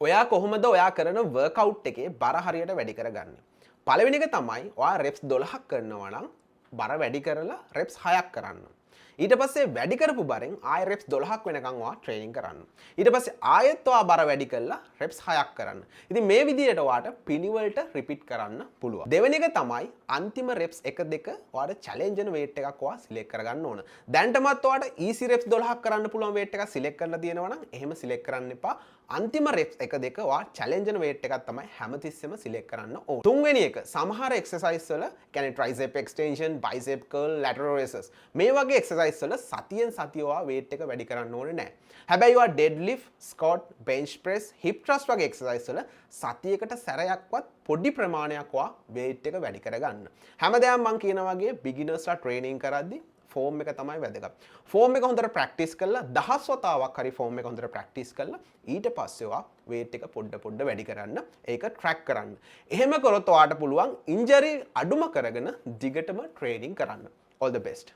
ඔයා කොහොමද ඔයා කරන වර්කවුට් එකේ බර හරියට වැඩි කරගන්නේ? පළවෙනි එක තමයි, ඔයා රෙප්ස් 12ක් කරනවා නම් බර වැඩි කරලා රෙප්ස් 6ක් කරන්න. ඊට පස්සේ වැඩි කරපු බරෙන් ආයෙ රෙප්ස් 12ක් වෙනකන් ඔයා ට්‍රේනින් කරන්න. ඊට පස්සේ ආයෙත් ඔයා බර වැඩි කරලා රෙප්ස් 6ක් කරන්න. ඉතින් මේ විදිහට ඔයාට පිළිවෙලට රිපීට් කරන්න පුළුවන්. දෙවෙනි එක තමයි, අන්තිම රෙප්ස් 1 2 ඔයාට චැලෙන්ජ් වෙන වේට් එකක් ඔයා සිලෙක්ට් කරගන්න ඕන. දැන්ටමත් ඔයාට ඊසි රෙප්ස් 12ක් කරන්න පුළුවන් වේට් එකක් සිලෙක්ට් කරලා තියෙනවා නම් එහෙම සිලෙක්ට් කරන්න එපා. අන්තිම රෙප්ස් 1 2 ඔයා චැලෙන්ජ් වෙන වේට් එකක් තමයි හැමතිස්සෙම සිලෙක්ට් කරන්න ඕන. තුන්වෙනි එක, සමහර එක්සර්සයිස් වල, කියන්නේ ට්‍රයිසෙප් එක්ස්ටෙන්ෂන්, බයිසෙප් කර්ල්, ලැටරල් රේසස්, මේ වගේ එක්සර්සයිස් වල සතියෙන් සතිය ඔයා වේට් එක වැඩි කරන්න ඕනේ නෑ. හැබැයි ඔයා deadlift, squat, bench press, hip thrust වගේ එක්සර්සයිස් වල සතියකට සැරයක්වත් පොඩි ප්‍රමාණයක් ඔයා වේට් එක වැඩි කරගන්න. හැමදාම මං කියන වගේ බිගිනර්ස්ලා ට්‍රේනින් කරද්දි ෆෝම් එක තමයි වැදගත්. ෆෝම් එක හොඳට ප්‍රැක්ටිස් කරලා, දහස් වතාවක් හරි ෆෝම් එක හොඳට ප්‍රැක්ටිස් කරලා, ඊට පස්සේ ඔයා වේට් එක පොඩ පොඩ වැඩි කරන්න. ඒක ට්‍රැක් කරන්න. එහෙම කරොත් ඔයාට පුළුවන් ඉන්ජරි අඩුම කරගෙන දිගටම ට්‍රේනින් කරන්න. All the best.